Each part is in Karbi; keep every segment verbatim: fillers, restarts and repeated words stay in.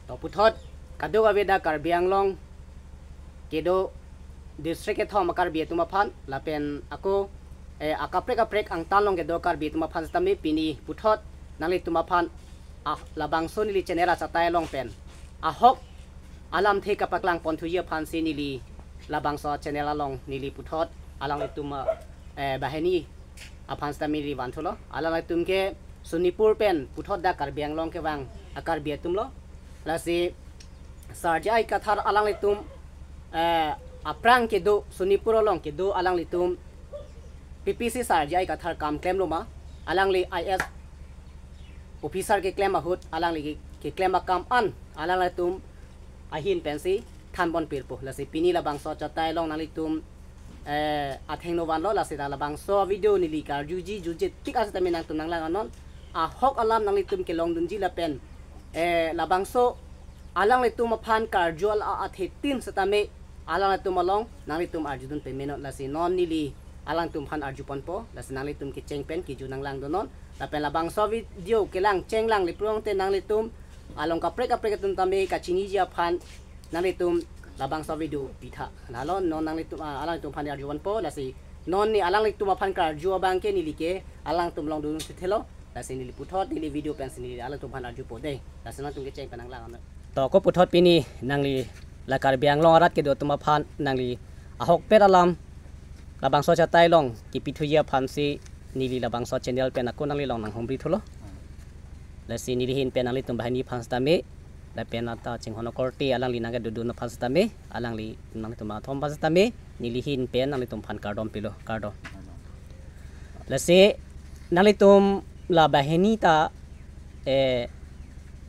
To puthot kadokave dak Karbi Anglong kedo district kethom a-Karbi atum aphan lapen ako, eh, akaprek kaprek angtan along kedo Karbi atum aphan sitame pini puthot nanglitum aphan, ah, labangso neli channel achatai along pen ahok alamthe kapaklang ponthuji aphansi neli labangso channel along neli puthot alanglitum, eh, banghini aphan sitame neli vanthulo. Alanglitum ke Sonipur pen puthot dak Karbi Anglong kevang a-Karbi atumlo. Lasi Sar J I Kathar alanglitum, eh, aphrang kedo, Sonipur along kedo alanglitum P P C Sar J I Kathar kam klemlo ma, alangli I S officer keklem ahut alangli ke, keklem akam an alanglitum ahin pensi thanpon pirpo. Lasi pini labangso achatai along nanglitum, eh, athengno vanlo, lasi ta labangso video neli karjuji, juji tik asitame nangtum nanglang anon. Ahok alam nanglitum kelongdunji lapen, eh, labangso alanglitum aphan karju al a-, athetin sitame alanglitum along nanglitum arjudun pamenon. Lasi non neli alangtum aphan arjuponpo, lasi nanglitum kecheng pen kiju nanglangdunnon. Lapen labangso video kelang chenglang liprong te nanglitum along kaprek kaprek atum tame kachiniji aphan nanglitum labangso video pitha. Lalo non nanglitum, ah, alangtum aphan arjuponpo, lasi non ne alanglitum aphan karju abang ke neli ke alangtum longdun sithelo. Lasi neli puthot neli video pensi neli alangtum aphan arjupo dei. Lasi nangtum kecheng pen nanglang ano. To ako puthot pini nangli la Karbi Anglong arat kedo atum aphan nangli ahokpet alam labangso achatai along kipithuji aphansi neli labangso channel pen ako nangli along nanghumri thulo. Lasi neli ahin pen nanglitum banghini aphan sitame, lapen ata chinghon akorte alangli nangkedodun aphan sitame, alangli nanglitum athom aphan sitame neli ahin pen nanglitum aphan kardom pilo, kardom. Lasi nanglitum la banghini ta, eh,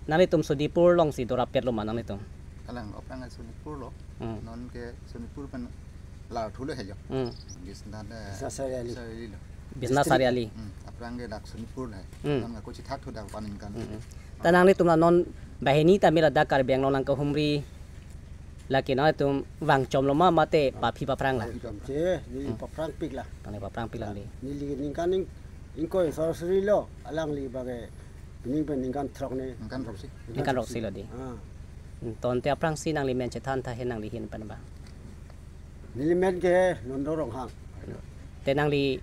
nanglitum Sonipur alongsi dorapetlo ma nanglitum? Kalang, aphrang Sonipur lo. Hmm. Non ke Sonipur pen larthulo hejo. Hmm. Biswanath, eh, Biswanath Sariali. Sariali lo. Biswanath District. Sariali. Hmm. Aphrang ke dak Sonipur lo. Hmm. Non ako chithak thu dak panin kan. Hmm. Ta nanglitum la non banghini ta mila dak Karbi Anglong nangkehumri lake nanglitum vangchomlo ma mate paphi paphrang la? Vangchom che, neli, hmm, paphrangpik la. Tangli paphrangpik lang dei. Neli ningkan ing-, ingkoi sarasari lo, alangli bage pining pen ningkan throk ne. Ningkan throksi. Ningkan throksi lo dei. Ah. Hmm, tangte aphrangsi nangli men chethantha he nangli ahin pen ba? Neli men ke Nondo Ronghang. Te nangli,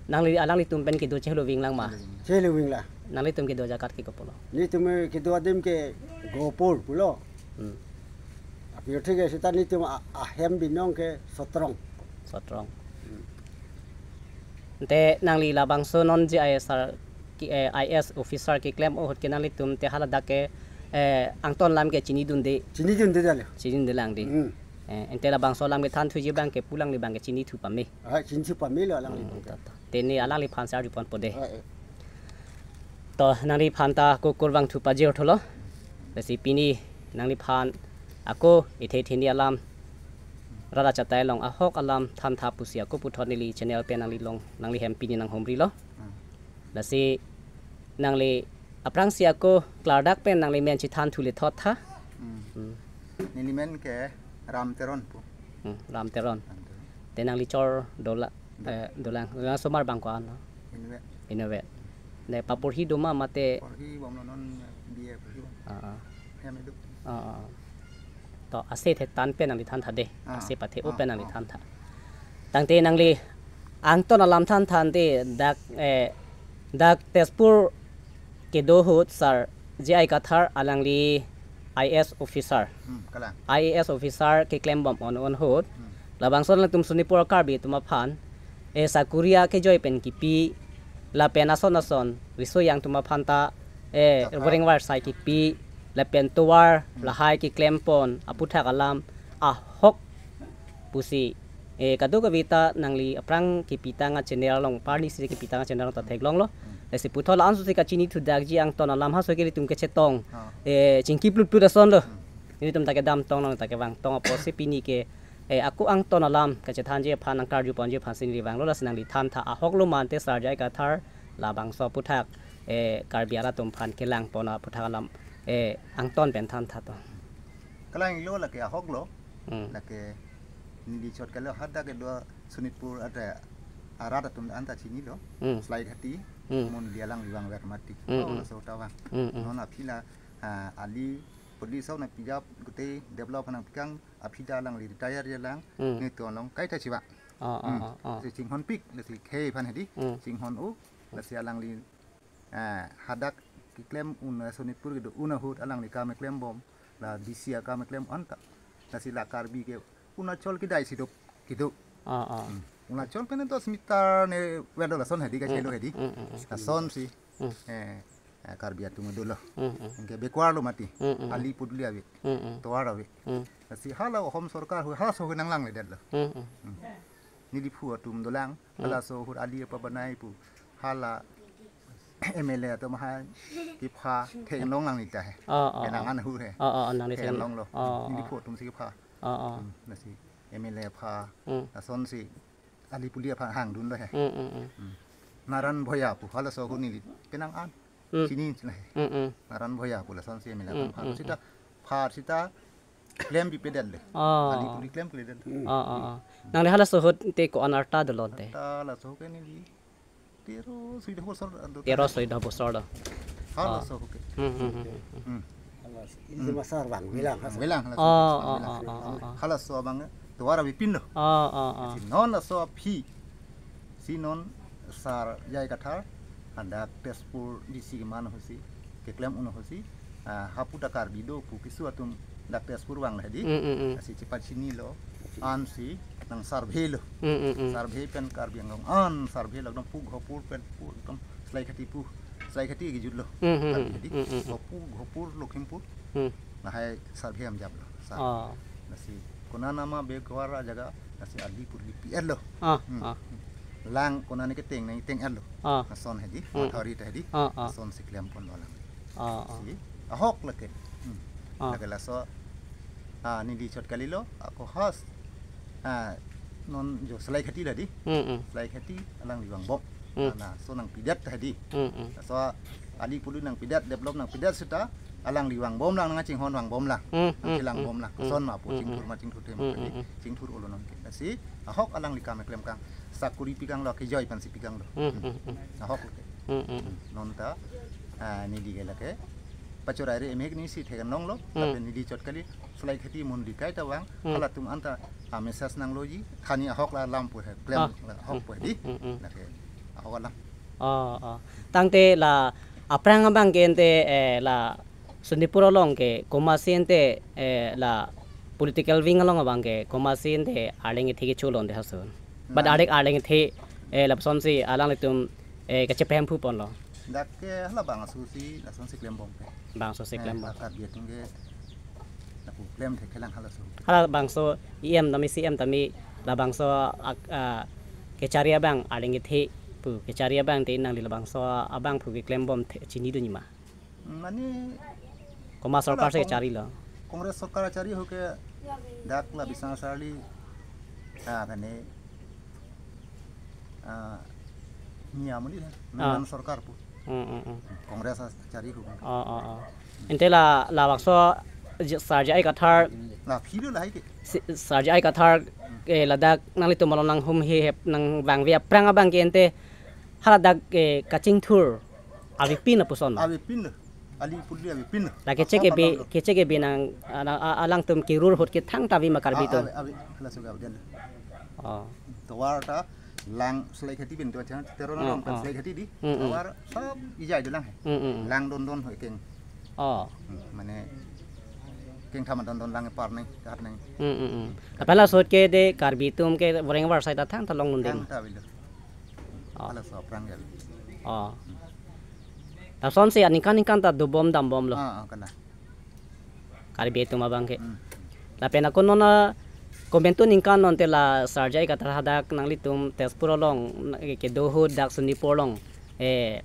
nangli alanglitum pen kedo chehelo ving lang ma? Chehelo ving la. Nanglitum kedo ajaga ke kopulo? Nelitum kedo adim ke Gopur pulo. Hmm. Apirthe ke seta nelitum a-, ahem binong ke Sotrong. Sotrong. Hmm. Te nangli labangso non J I S R ki, eh, I S officer keklem ahut ke nanglitum te haladak ke, eh, angton alam ke chinidunde. Chinidunde dale. Chinidunde lang dei. Hmm. Eh, ante labangso alam kethanthuji abang ke pu alangli abang ke chinithu pame. Ah, chinithu pamelo alangli. Hmm, abang ke. To, to. Te ne alangliphan si arjuponpo dei. Ah, eh. To, nangliphan ta ako kurvangthu pajirthulo. Lasi pini nangliphan ako ithe thini alam rat achatai along ahok alam thantha pusi ako puthot neli channel pen nangli along nangli hem pini nanghumrilo. Hmm. Lasi nangli aphrangsi ako klardak pen nangli men chethanthu le thot tha. Hmm. Hmm. Neli men ke Ram Teron pu. Hmm, Ram Teron. Ram Teron. Te nangli chor dola, eh, dolang, dolang osomar abang ko-an lo? Inutvet. Inutvet. Ne paporhi do ma mate? Porhi bomlo, non B A porhi bom. Ah, ah. Hem edu. Ah, ah. To ase the tan pen nangli thantha dei. Ah. Ase pathe-o, ah, pen nangli, ah, thantha. Tangte nangli angton alam thanthante dak, eh, dak Tezpur kedo ahut Sar J I Kathar alangli I A S officer. Hmm, kalang. I A S officer keklem bom on on ahut. Hmm. Labangso nangtum Sonipur Karbi atum aphan, eh, sakuri akejoi pen kipi, lapen ason ason riso-ejang atum aphan ta, eh, Chakra. Boreng varsai kipi, lapen tovar, hmm, lahai keklempon aputhak alam ahok pusi, eh, kadokave ta nangli aphrang kepitang a-channel along, parni si kepitang a-channel along ta theklonglo. Hmm. Lasi puthot la-an susi kachinithudakji angton alam ha so ke ilitum kechetong, ah, eh, chingki plut plut ason lo. Hmm. Ilitum ta kedam tong along ta kevang tong apotsi pini ke, eh, ako angton alam kachethanji aphan nangkarjuponji aphansi neli vanglo, lasi nangli thantha ahok lo mante Sar J I Kathar labangso aputhak, eh, Karbi arat atum aphan kelangpon aputhak alam, eh, angton pen thantha to. Kalang lo lake ahok lo. Hmm. Lake neli chot kalo hadak kedo Sonitpur ate arat atum anta chinilo. Hmm. Slide hati. Hmm. Mon dialang liwang wer mati. Hmm, oh, hmm. Laso ta vang. Hmm, hmm. Non aphi la, ah, ali Di sau nangpijap gute develop nangpikang aphi ta alangli retire ya lang. Hmm. Nelitum along kaita chiba. Oh, oh, Hmm. oh, oh. Si chinghonpik, lasi khei aphan hedi. Hmm. Chinghon-o, lasi alangli, ah, hadak keklem un, eh, Sonitpur kedo un ahut alangli kam keklembom. La D C akam keklem anta. Lasi la Karbi ke Arunachal kedai si dop kedo. Oh, oh. Hmm. Arunachal pen dos meter ne wedo lason hedi kachelo Hmm, hedi. hmm, hmm, hmm. Lasonsi. Hmm. Eh, eh, Karbi atum dolo. Hmm, hmm. Anke backward lo mati. Hmm, hmm. Alipurli ave. Hmm, hmm. Tovar ave. Hmm. Lasi hala Assam sorkar hu halaso hu nanglang ledetlo. Hmm, hmm. Hmm. Neli phu atum dolang. Hmm. Halaso hu ali apa banai pu. Hala M L A atum ha kepha theklong lang nita he. Oh, oh, Penang oh. an hu he. Oh, oh, oh, nang di Theklong lo. Oh, Neli oh. phu atum si kepha. Oh, oh. Hmm. Lasi M L A pha. Hmm. Lasonsi Alipurli aphan hangdunlo he. Hmm, hmm, hmm. Hmm. Naran Bhoya pu halaso hu neli penang an. Hmm. Chini chila he. Hmm, hmm. Naran Bhoya pu lasonsi M L A Hmm, aphan pha. hmm, Sita hmm. pha sita klem bipedetlo. Oh. Alipurli klem kledet. Oh, oh, oh. Nangli halaso ahut te ko-an arta dolo te? Arta laso ke neli tero sui dah bosor do. Tero sui dah bosor do. Halaso ke. Hmm, hmm, hmm, hmm. Hmm. Halas. Ini Hmm. masar bang, bilang. Hmm, bilang, halaso. Oh, oh, Bilang. oh, oh, oh, oh. Halaso abang tovar avepin lo. Oh, oh, oh. Si non laso aphi. Si non Sir J I Kathar, hadak Tezpur D C keman ahutsi, keklem un ahutsi, ah, hapu ta Karbi do pu keso atum dak Tezpur vanglo hedi. Hmm, hmm, hmm. Lasi chepachinilo, ansi nang survey lo. Hmm, hmm, hmm. Survey pen Karbi Anglong an survey lo, ekdom pu ghopur pen pu ekdom Salaikhati pu, Salaikhati kejutlo. Hmm, hmm, Karbi hmm. hedi. Hmm, hmm, hmm. Pu ghopur Lakhimpur. Hmm. Lahai survey am japlo. Sir. Oh. Lasi konat nama backward ajaga, lasi Alipurli pi-etlo. Ah, Hmm. ah. Lang konat ne keteng nangteng-etlo. Ah. Lason hedi, Hmm. mathari ta hedi. Ah, ah. Lasonsi klemponlo lang. Ah, ah. Si, ahok lake. Hmm. Ah. Lake laso, ah, neli chot kalilo, ako has. Ah, non jo Salaikhati la di. Hmm, hmm. Salaikhati alangli vangbom. Hmm. Ah, laso nangpidet ta hedi. Hmm, hmm. Laso Alipurli nangpidet, develop nangpidet sita, alangli vangbom lang, nangchinghon vangbom lang. Hmm, hmm, Nangchelang hmm, bom lang. hmm, Son ma pu, hmm, chingthur hmm. ma chingthur te ma Hmm, hmm, hedi. hmm. Chingthur olo nangke. Lasi, ahok alangli kam keklem kang. Sakuri pikanglo, kejoi pensi pikanglo. Hmm, hmm, hmm. Ahok lake. Hmm, hmm, hmm. Non ta, ah, neli ke lake. Pachorai re emek ni si thekan nonglo, Hmm. lapen neli chot kali, Salaikhati mun di kaita vang, Hmm. halatum anta, ah, message nangloji, thani ahok la lam pu he, klem Ah. la ahok pu he di, Hmm, hmm. lake ahok alam. Oh, oh. Tangte la aphrang abang ke ente, eh, la Sonitpur along ke komatsi ente, eh, la political wing along abang ke komatsi ente arleng kethe kecho lo ente hasun. But Nang- arleng arleng kethe, eh, lapusonsi alanglitum, eh, kachepahemphu ponlo. Dak ke hala bangso si, lasonsi klembom ke. Bangso si Eh, klembom. Karbi atum ke lapu klem thekthelang halaso. Hala bangso E M tame C M tame labangso ak-, ah, kechari abang arleng kethe pu kechari abang te nangli labangso abang pu keklembom the chinidunji ma. Mane Komat sorkar hala si Cong-, kecharilo. Congress sorkar kachari ho ke dak la Biswanath Sarli, ah, kane, ah, niam ni la, Ah. Menon sorkar pu. Hmm, hmm, hmm. Congress kachari ho. Oh, oh, oh. Ente la, labangso J-, Sir J I Kathar La philo lahai ke. Si-, Sir J I Kathar, eh, ladak nanglitum along nanghumhe hep nangvangve aphrang abang ke ente haladak, eh, kachingthur avepin lapuson. Avepin lo. Alipurli avepin lo. La kechek Apa ke be, kalam lo? Kechek ke be nang, ah, nang, ah, alangtum kerur ahut ke thangta ave ma Karbi Ah, atum. Ave, ave. Halaso ke ave den. Oh. Tovar ta lang Salaikhati pen to chan tero Oh, nang oh. Salaikhati di. Mm, mm. Tovar sab ijai dolang he. Mm, mm, mm. Lang dondon ho ekeng. Oh. Hmm, mane keng thama dondon lang par nang, kat nang. Mm, mm, mm. Lapen laso ahut ke de Karbi atum ke voreng varsai ta thangta longdun ding. Thangta avelo. Oh. Halaso aphrang ya. Oh. Lasonsi aningkan ningkan ta dobom dambomlo. Ah, ah, kala. Karbi atum abang ke. Hmm. Lapen ako non, ah, komantu ningkan non te la Sir J I Kathar hadak nanglitum Tezpur along, na, ke, kedo ahut dak Sonitpur along, eh,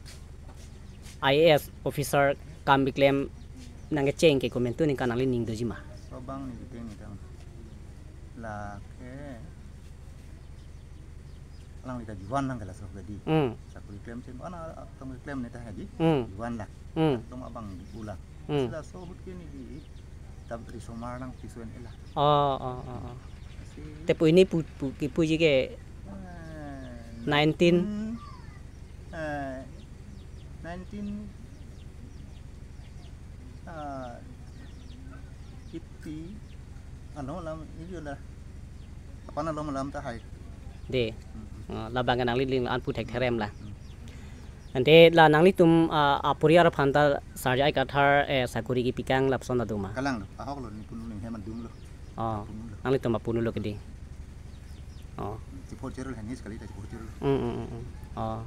I A S officer kam keklem nangkecheng ke komantu ningkan nanglining doji ma. Laso abang ni keteng ni tang. Lake alangli ta juan lang ke laso ke di. Hmm. Sakuri klem chem, ana, ah, tong klem ni ta hedi. Hmm. Juan lang. Hmm. Tong abang di ulang. Hmm. Sila so ahut ke ni di tab risomar lang piso en ela. Oh, oh, oh, oh. Si Te pu ini pu, pu, kipuji ke Eh, nineteen? Hmm, eh, nineteen, ah, Ano alam ini ada. Apa na alam alam ta hai. De. Hmm. Oh, labang nangli ling an pu thekthe rem la. Hmm. Ante la nanglitum, ah, aporiar aphan ta Sar J I Kathar, eh, sakori kepikang lapuson ta do ma? Kalang lo, ahok lo, ne punu ne hem adung lo. Oh, punu lo. Nanglitum apunu lo kedi. Oh. Chipor chero lo, hini sekali ta chipor chero lo. Hmm, hmm, hmm, hmm. Oh.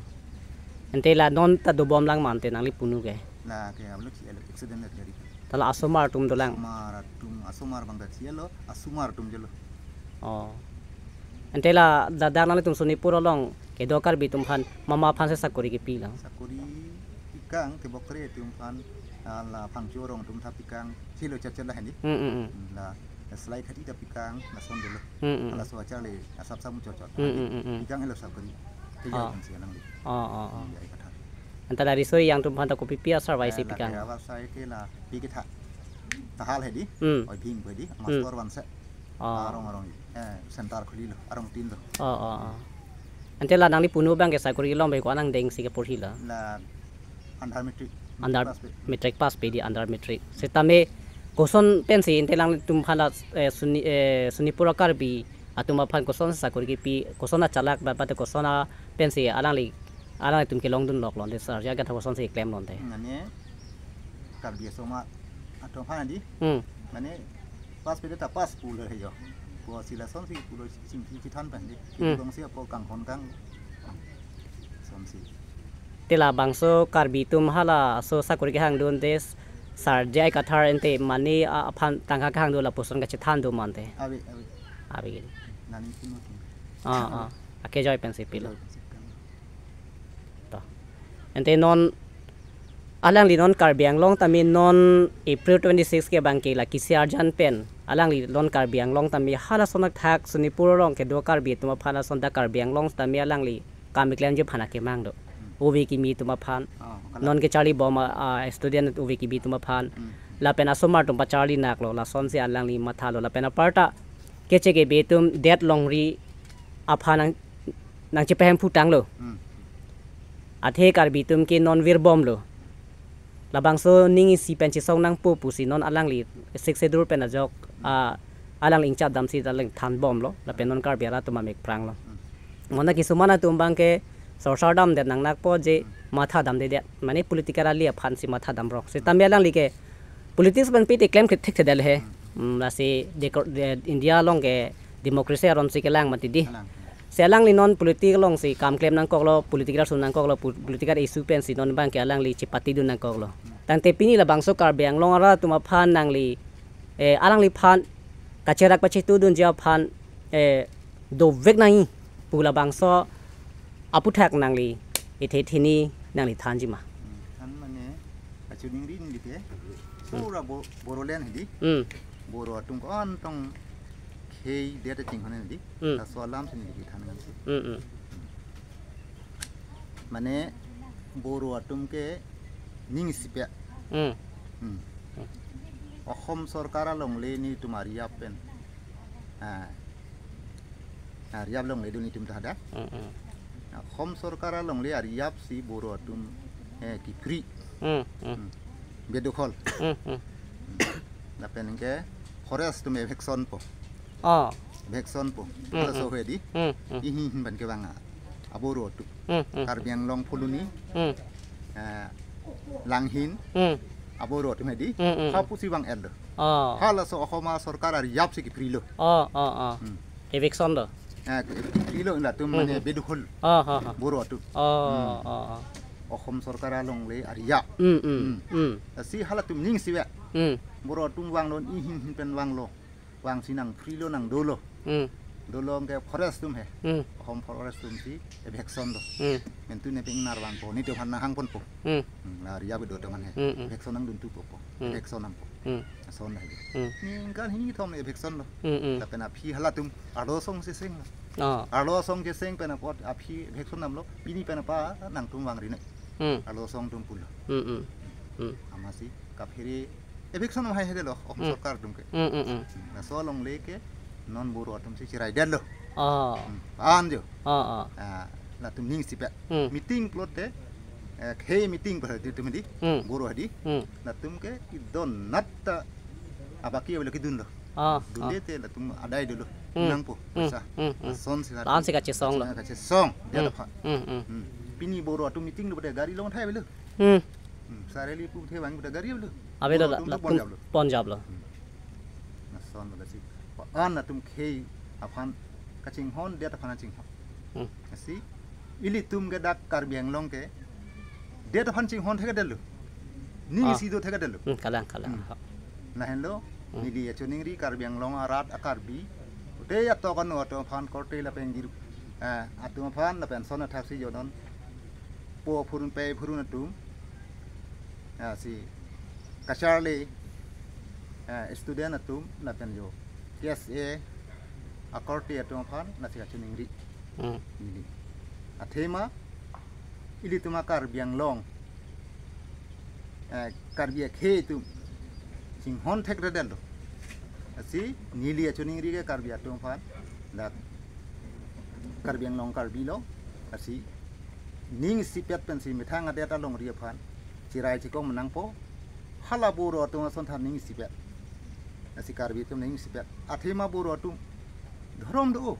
Ante la non ta dobom lang ma ante nangli punu ke? La ke ablo ki accident gari. Ta la asomar atum dolang. Asomar atum, asomar bang ta chelo, asomar atum chelo. Oh. Ante la ladak nanglitum Sonipur along kedo Karbi atum aphan, mama aphan si sakori kepi lang? Sakori pikang, tebok kre atum aphan, ah, la Phangcho arong atum ta pikang, chelo chachel la hini. Hmm, hmm, hmm. Hmm, la, la slide hadi ta pikang, lason dolo. Hmm, hmm. Laso achar le, asap samu chot chot. Hmm, hmm, hmm, hmm. Pikang helo sakori. Ke Ah. Jai kan si alangli. Oh, oh, oh. Hmm, J I Kathar. Anta la riso-reang atum aphan ta kopi pi asar vai si Eh, la pikang? Ke asar sai ke la pi ke tha. Tahal hedi. Hmm. Oi bhing hedi. Hmm. Master vanse. Oh. Arong arong. Eh, center khuli lo. Arong tin lo. Oh, oh, oh. Ante la nangli punu abang ke sakori kelong bai ko-an angdeng si keporhi la? La under matric. Under Pass pe. Matric pass pe di under matric. Setame koson pensi ante nangtum aphan la, eh, Soni, eh, Sonipur Karbi atum aphan koson sakori kepi, koson achalak ba pate koson a pensi alangli, alangtum kelongdun lok lonte Sar J I Kathar koson si klem lonte? Mane Karbi asomar atum aphan di. Hmm. Mane pass pe ta pass pulo he jo. Pusi lason si pulo sing sing chethan pen di. Hmm. Kibang si apo kang hon kang. Son si. Te labangso Karbi atum halaso sakori kehangdun te Sar J I Kathar ante mane a-, aphan tangka kehangdun lapuson kachethan do ma ante? Ave, ave. Ave. Nani kimo tum. Ah, ah. Ake joi pensi pilo. Joi pensi pilo. To. Ante non alangli non Karbi Anglong tame non April twenty-six ke abang ke la kisi arjan pen alangli non Karbi Anglong tame halason athak Sonipur arong kedo Karbi atum aphan ason ta Karbi Anglong tame alangli kam keklemji aphan akemang do. Ove kimi atum aphan. Oh, kalang. Non kecharli bom a, a, student ove kimi atum aphan. Hmm. Lapen asomar atum pacharli naklo, lason si alangli mathalo. Lapen aparta keche kebe atum det longri aphan nang, nangchepahemphu tanglo. Hmm. Athe Karbi atum ke non virbomlo. Labangso ning isi pen chesong nangpo pusi non alangli Sixth Schedule pen ajok, ah, alangli ingchap damsi alangli thanbomlo, lapen non Karbi arat atum amek pranglo. Hmm. Mona kisuman atum abang ke sorsar damdet nangnakpo je matha damdedet. Mane political rally aphan si matha damrok. Setame alangli ke politics pen pite klem ke thekthedet he. Hmm, lasi deko-, de-, India along ke democracy aron si kelang mati di. Kalang. Si alangli non political along si kam klem nangkoklo, political ason nangkoklo, pu-, political issue pensi non abang ke alangli chepatidun nangkoklo. Tangte pini labangso Karbi Anglong arat atum aphan nangli, eh, alangliphan kacherak pachetudunji aphan, eh, dovek nangji pu labangso aputhak nangli ithe thini nangli thanji ma? Hmm, than mane, achuning rin di ke. Hmm. Pura Bo-, Bodoland hedi. Hmm. Boro atum ko-an tong khei dia ta ching hone di. Hmm. Laso alam si neli than kan si. Hmm, hmm. Mane Boro atum ke ning isipe. Hmm. Hmm. Asom sorkar alongle netum ariap pen. Ah. Ariap longle do netum ta hadak. Hmm, hmm. Asom sorkar alongle ariap si Boro atum, eh, kipri. Hmm, hmm. Hmm. Bedokhol. Hmm, hmm. Hmm. Lapen ke forest atum eviction po. Oh. Eviction po. Hmm, hmm. Laso hedi. Hmm, hmm. Ihin hin ban kevang a. Aboro atum. Hmm, hmm. Karbi Anglong Phuloni. Hmm. Eh, Langhin. Hmm. Aboro atum hedi. Hmm, hmm. Hapusi vang-etlo. Oh. Halaso asom sorkar ariap si kiprilo. Oh, oh, oh. Hmm. Eviction lo. Eh, kiprilo latum Hmm, mane hmm. Bedokhol. Oh, oh, oh. Boro atum. Oh, Hmm. oh, oh. Asom sorkar alongle ariap. Hmm, hmm. Hmm. Hmm. Si halatum ning isipe. Hmm. Boro atum vanglo, ihin hin pen vanglo. Vangsi nangprilo nangdolo. Hmm. Dolo ke forest atum he. Hmm. Asom forest atum si eviction do. Hmm. Mentu ne peng nar vangpo, netum aphan nanghang ponpo. Hmm. Hmm, la ariap do teman he. Hmm, hmm. Eviction nangdun thupo po. Hmm. Eviction nangpo. Hmm. Ason dah. Hmm. Ningkan hini thom eviction lo. Hmm, hmm. Lapen aphi halatum arlo asong cheseng lo. Oh. Arlo asong cheseng pen apot aphi eviction damlo. Pini pen apa nangtum vangri ne. Hmm. Arlo asong atum pulo. Hmm, hmm. Hmm. Amatsi kaphere eviction hai hede lo, asom Hmm. sorkar atum ke. Hmm, hmm, hmm. Laso alongle ke non Boro atum si cheraidetlo. Oh. Hmm. An jo. Oh, oh. Ah, latum ning isipe. Hmm. Meeting plot te, eh, khei meeting pa di atum di. Hmm. Boro hedi. Hmm. Latum ke idon nat ta Abaki avelo kedunlo. Ah, ah. Dunde te latum adai dolo. Hmm. Nangpo, Hmm, poisa. Hmm, hmm. Lason si La-an si kachesonglo. Kachesong, dia Hmm, aphan. Hmm, hmm. Hmm. Pini Boro atum meeting lo pada gari along thai avelo. Hmm. Hmm. Sareli puthe vang pada gari avelo. Avelo Boro la, atum la, to pon tum japlo. Pon japlo. Hmm. Lason lo si. An atum khei aphan kachinghon, dia aphan chinghon. Hmm. Lasi, ilitum ke dak Karbi Anglong ke, dia aphan chinghon thekdetlo. Ning Ah. isi do thekdetlo. Hmm, kalang, kalang. Hmm. Lahenlo, Hmm. neli kachiningri Karbi Anglong arat a-Karbi. Ute atok ano atum aphan korte lapen gir, eh, atum aphan lapen son athak si jonon. Po phurun pe phurun atum. Lasi kacharli, eh, student atum lapen jo K S A akorte atum aphan lasi kachiningri. Hmm. Neli. Athema ilitum a-Karbi Anglong, eh, Karbi akhei atum chinghon thekdetlo. Lasi neli kachiningri ke Karbi atum aphan, dak Karbi Anglong Karbi lo, lasi ning isipet pensi methang adet alongri aphan chirai chikong nangpo. Hala Boro atum ason than ning isipet. Lasi Karbi atum ning isipet. Athema Boro atum dhorom do.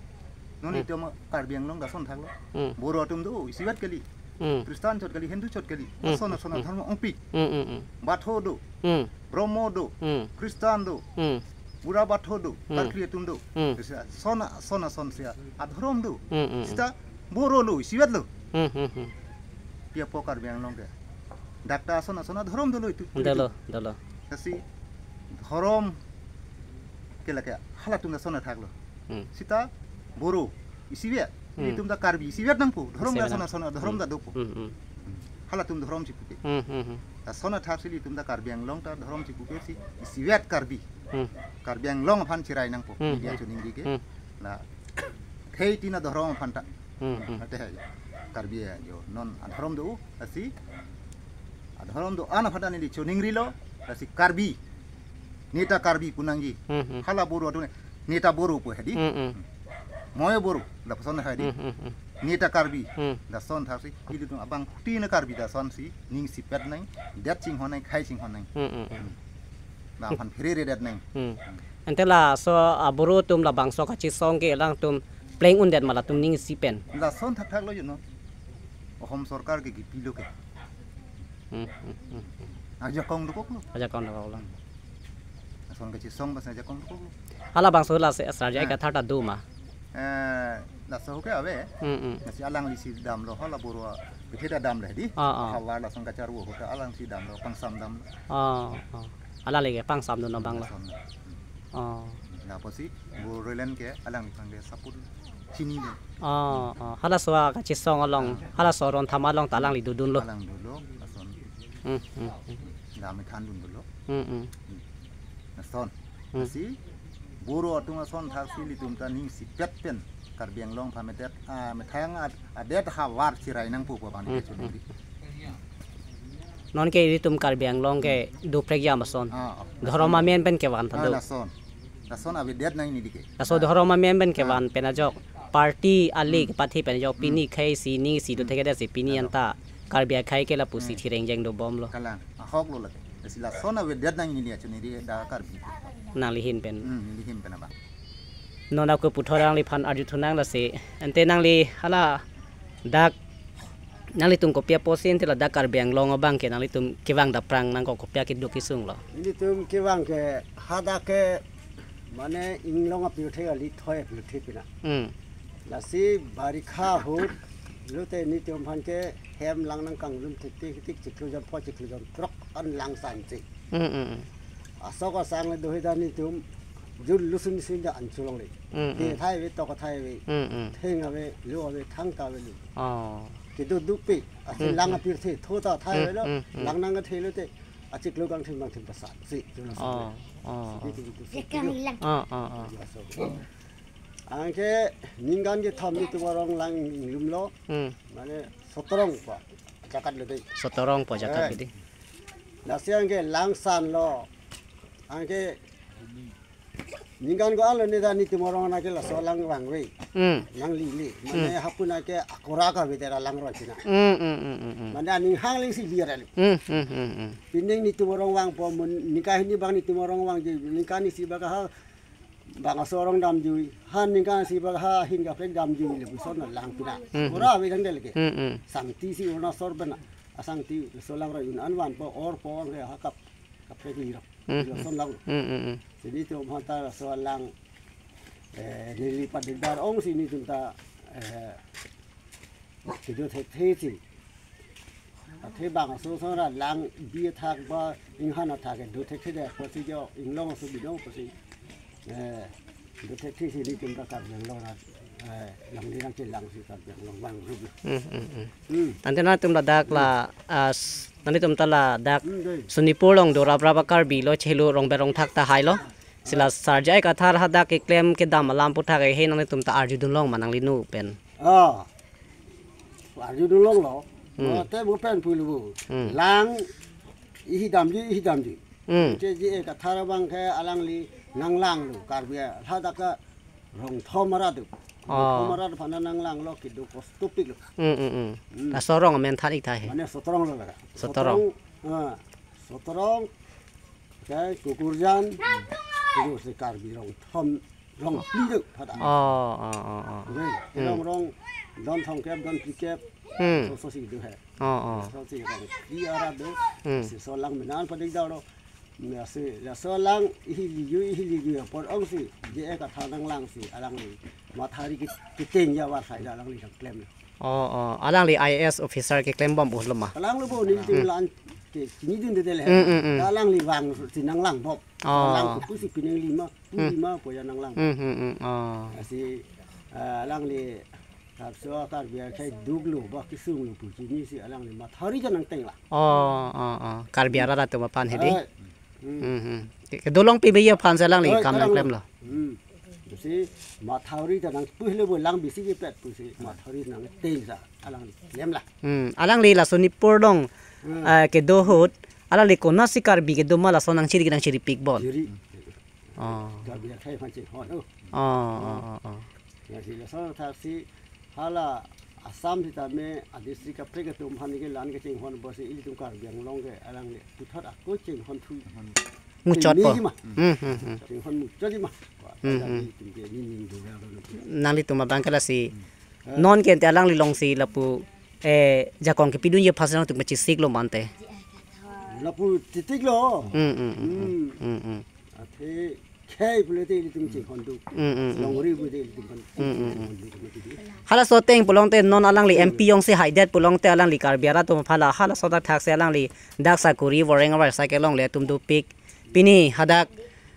Non Hmm. itum Karbi Anglong lason thaklo. Hmm. Boro atum do, isivet kali. Hmm. Kristan chot kali, Hindu chot kali. Hmm. Lason lason Hmm. adhorom ongpi. Hmm, hmm, hmm. Batho do, Hmm. Bromo do, Hmm. Kristan do, Hmm. Bura Batho do, Hmm. Karkli atum do. Hmm. Sita son, son, son si adhorom do. Hmm, hmm, hmm. Sita Boro lo, isivetlo. Hmm, hmm, hmm. Pi apot Karbi Anglong ke. Dak ta son, son adhorom dolo itum. Dolo, dolo. Lasi dhorom ke lake halatum lason athaklo. Hmm. Sita Boro isivet. Hmm. Itum ta Karbi isivet nangpo. Dhorom Isivet ta son nang. son dhorom Hmm. ta dopo. Hmm, hmm. Halatum dhorom chipupe. Hmm, hmm, hmm. Lason athak si itum ta Karbi Anglong ta dhorom chipupe si isivet Karbi. Hmm. Karbi Anglong aphan chirai nangpo. Hmm, Neli hmm. kachiningri ke. Hmm. La khei tin adhorom aphan ta. Hmm, hmm. Ate hai. Karbi ajo. Non adhorom do, lasi adhorom do-an aphan ta neli chiningrilo, lasi Karbi. Neta Karbi pu nangji. Hmm, hmm. Hala Boro atum neta Boro pu hedi. Hmm, hmm. Moyo Boro, lapuson hedi. Hmm, hmm, hmm. Neta Karbi. Hmm. Lason thak si, ilitum abangphutin a-Karbi lason si, ning isipet nang, det chinghon nang, khai chinghon nang. Hmm, hmm, hmm. Bang aphan pherere det nang. Hmm. Ante laso a-Boro atum labangso kachesong ke alangtum pleng undet ma latum ning isi pen. Lason thakthak lo, you know. Ahom sorkar ke kipilo ke. Hmm, hmm, hmm, hmm. Ajakong dokoklo. Ajakong dokoklo. Lason kachesong bas ajakong dokoklo. Halabangso la se asar jai Ah. kathar ta do ma. Eh, laso ke ave. Hmm, hmm. Lasi alangli si damlo, hala Boro pithe ta damlo di. Ah, ah. Havar lason kacharvo ahut ta alangli si damlo, pangsam damlo. Ah, ah. Alangli ke pangsam dun abang lo. Lason. Oh. Lapusi Boro Land ke alangliphan ke support chinilo. Oh, oh. Halaso kachesong along, Ah. halaso aron thama along ta alangli dodunlo. Alang dolo, lason. Hmm, hmm, hmm. Dam than dun dolo. Hmm, hmm. Hmm. Lason. Hmm. Lasi Boro atum ason thak si ilitum ta ning isipet pen Karbi Anglong aphan metet, ah, methang ad-, adet havar chirai nangpo pu abang Hmm, neli kachiningri. hmm. Non ke ilitum Karbi Anglong ke dophrek jam ason. Ah, ah. Dhorom amen pen kevan ta Ah, do. Lason. Lason avedet nang neli ke. Laso Ah. dhorom amen pen Ah. kevan pen ajok. Party ali Hmm. kepathi pen ajok Hmm. pini khei si ning isi do Hmm. thekthedet si pini Lason. anta Karbi akhei ke lapusi Hmm. thireng jeng dobomlo. Kalang. Ahok lo lake. Lasi lason avedet nang neli kachiningri dak Karbi. Nangli ahin pen. Hmm, neli ahin pen abang. Non ako puthot alangliphan arju thunang lasi. Ante nangli hala dak nanglitum kopi apotsi ante ladak Karbi Anglong abang ke nanglitum kevang dapprang nangkok, kopi akeduk kesung lo. Nelitum kevang ke hadak ke mane inglong apirthe kali thoi apirthe pina. Hmm. Lasi barikha ahut lote nelitum aphan ke hem lang nangkanglum thektik thektik chiklo jon pho chiklo jon throk an lang sansi. Hmm, hmm, hmm. Asok asang le dohi ta nelitum jul lusun sun ja an cholongle. Hmm, Ke hmm. thai ave tok thai ave. Hmm, hmm. Theng ave, lo ave, thangta ave lo. Oh. Kedo dukpe, asin Hmm, lang hmm. apirthe, tho ta thai Hmm, ave lo, hmm, hmm. lang nangkethe lote, achiklo kangthim kangthim pasansi, jul lusun Oh, le. oh, Sidi oh. Tingtu sidi. Oh, oh, oh. Asok. Anke ningkan kethom nelitum arong lang inglumlo, Hmm. mane Sotorong pa, jakat lo dei. Sotorong pa jakat Eh. lo dei. Lasi anke lang sanlo, anke Ningkan ko-an lo ne ta netum arong nake laso alang vangve. Hmm. Nanglele. Mane Hmm. hapu nake akora kave ta alang roi china. Hmm, hmm, hmm, hmm, hmm. Mane aning hang leng si biar alu. Hmm, hmm, hmm, hmm. Pining netum arong vangpo mun ningkan hini bang netum arong vangji, ningkan isi bak ha bang aso arong damjui. Han ningkan isi bak ha hin kaprek damjui le puson alang pina. Hmm, hmm. Akora ave dang del ke. Hmm, hmm. Sangti si Arunachal pen asangti laso alang roi un an vanpo orpo ang ke ha kap kaprek lirap. Hmm, hmm. Lason lang. Hmm, hmm, hmm. Si netum aphan ta laso alang, eh, neli padikdar ong si netum ta, eh, kedo thekthe si. Athe bang aso aso ra lang bi athak ba inghan athak kedo thekthe de, pusi jo inglong aso binong pusi. Eh, do thekthe si netum ta Karbi Anglong ra, eh, nangli nangchelang si Karbi Anglong vangrup. Hmm, hmm, hmm. Hmm. Tangte nangtum ladak la, ah, s-, nangtum ta ladak Hmm, dei. Sonepur along do raprap a-Karbi lo chelo rong berong thak tahai lo. Si la Sar J I Kathar hadak keklem kedam alam aputhak ke he nangtum ta arjudun long ma nangli nu pen. Ah. Arjudun longlo. Hmm. Mo te mo pen pulo. Hmm. Lang ihi damji, ihi damji. Hmm. Che J I Kathar abang ke alangli nanglanglo Karbi hadak ke rong thom arat do. Rong Ah. thom arat aphan nanglanglo kedo kostopik lo. Hmm, hmm, hmm. Hmm. Laso arong amen than ik tahai. Mane Sotorong lo la. Sotorong. Sotorong, ah, Sotorong, kai Kukurjan, itu si Karbi rong thom, rong phli do hadak. Oh, oh, oh, oh. Oke, Hmm. rong rong, don thomkep, don phlikep, Hmm. so, so si do he. Oh, oh. So si rong phli arat do, Hmm. si laso alang menan padikdar lo. Ya si, laso alang ihi liju, ihi liju apor ong si, J I Kathar nanglang si, alangli mathari ke-, keteng ya war sai da alangli nangklem. Oh, oh. Alangli I A S officer keklem bom pulo ma. Alangli bo nelitum Hmm. lan ke chinidunde le. Hmm, hmm, hmm. Alangli vang si nanglang bom. Oh. Lang ke pusi pining lima, pu Hmm. lima po ya nanglang. Hmm, hmm, hmm. Oh. Si, eh, alangli kapso Karbi akhei duklo ba kesung lo pu chini si alangli mathari ja nangteng la. Oh, oh, oh. Karbi arat atum aphan hedi. Eh, hmm. Hmm, hmm. Ke, kedo longpi be aphan si alangli Oi, kam kalang nangklem lo. Hmm. Pusi mathari ta nangpui le bo lang bisi kepet pusi mathari nangteng sa alangli klem la. Hmm. Alangli la Sonepur along, Hmm. eh, kedo ahut, alangli konatsi Karbi kedo ma laso nangchiri nangchiripik bom. Chiri. Oh. Karbi akhei aphan chinghon. Oh. Oh, oh, oh, oh. Ya si laso thaksi hala Assam sitame a-district kaprek atum aphan ke lan kachinghon pusi ilitum Karbi Anglong ke alangli puthot ako chinghon thu. Muchot po. Ini ma. Hmm, hmm, hmm. Chinghon muchot ma. Hmm, Pada hmm. ilitum ke ini ning dua lo. Nanglitum abang ke lasi. Hmm. Non ke ante alangli along si lapu, eh, jakong kepidunji aphan si nangtum kachisik lo ma ante. Lapu titik lo. Hmm, hmm, hmm, hmm. Hmm. Hmm, hmm. Athe khei pulote ilitum chinghon do. Mm, mm, mm. Longri pulote ilitum kan Mm, mm, mm. chinghon do. Halaso ateng pulote non alangli M P jongsi haidet pulote alangli Karbi arat atum aphan la halaso dak thaksi alangli dak sakori voreng avar sa kelongle atum dopik. Pini hadak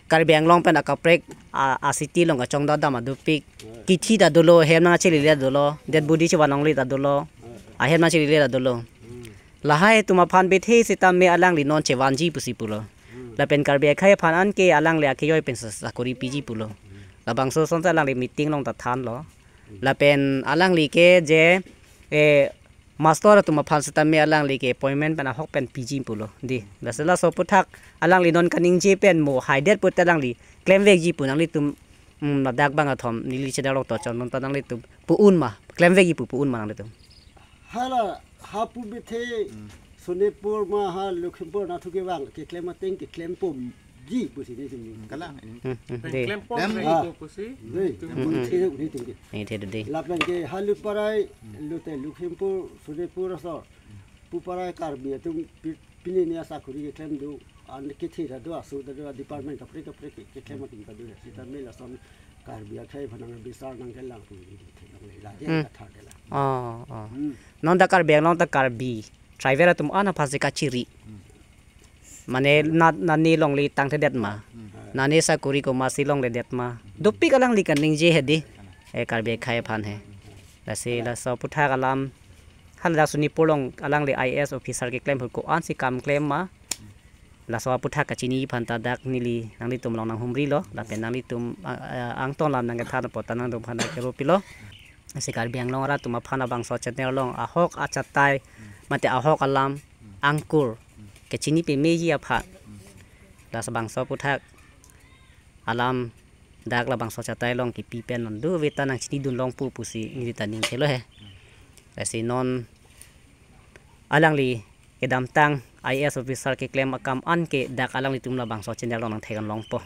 Karbi Anglong pen akaprek a, a city along kachongdam adam dopik. Kithi ta dolo, hem nangchelile dolo, dead body chevan longle ta dolo. Ahem nangchelile ta dolo. Lahai atum aphan bethe sitame alangli non chevanji pusi pulo. Hmm. Lapen Karbi akhei aphan anke alangli akejoi pen sa-, sakori piji pulo. Hmm. Labangso asonsi alangli meeting along ta thanlo. Hmm. Lapen alangli ke je, eh, master atum aphan sitame alangli ke appointment pen ahok pen piji pulo. Di, lasi laso aputhak alangli non kaningje pen mo haidet pute alangli klemvekji pu nanglitum, mm, ladak bang athom neli chedar lok to chon non ta nanglitum pu-un ma, klemvekji pu pu-un ma nanglitum. Hala hapu bethe Hmm. Sonepur ma ha Lakhimpur anatthu kevang keklem ateng keklem pomji pusi nelitum. Kalang. Hmm, hmm, Pen de. klem pom Dem- ring Ah. ko pusi. Dei, Hmm, hmm. nelitum ke. Ini the de. Lapen ke ha Lutparai, Hmm. Lute Lakhimpur, Sonepur aso. Puparai Karbi atum pi-, pini ni asakori keklem do, an kethe ta do, aso ta do, department kaprek kaprek ke, keklem atum ta do. Sitame lason Karbi akhei aphan nang bisar nangkelang pu ini theklongle la, Hmm. ya, thar de la. Oh, oh. Hmm. Non ta Karbi Anglong ta Karbi tribal atum an aphansi kachiri. Hmm. Mane na, nane longle tangthedet ma. Hmm. Nane sakori komatsi longledet ma. Dopik alangli kaningje hedi. Eh, Karbi akhei aphan he. Lasi laso aputhak alam. Hala Sonepur along alangli I A S officer keklem ahut ko-ansi kam klem ma. Laso aputhak kachini aphan ta dak neli nanglitum along nanghumrilo, lapen nanglitum, ah, ah, angton alam nangkethan apot ta nangtum aphan kerupilo. Si Karbi Anglong arat atum aphan labangso channel along ahok achatai, mate ahok alam, angkur, kachini pameji aphan. Labangso aputhak alam dak labangso achatai along kipi pen non doveta nangchinidun longpo pusi neli ta ning thelo he. Lasi non alangli kedamtang I A S officer keklem akam an ke dak alanglitum labangso channel along nangthek-an longpo.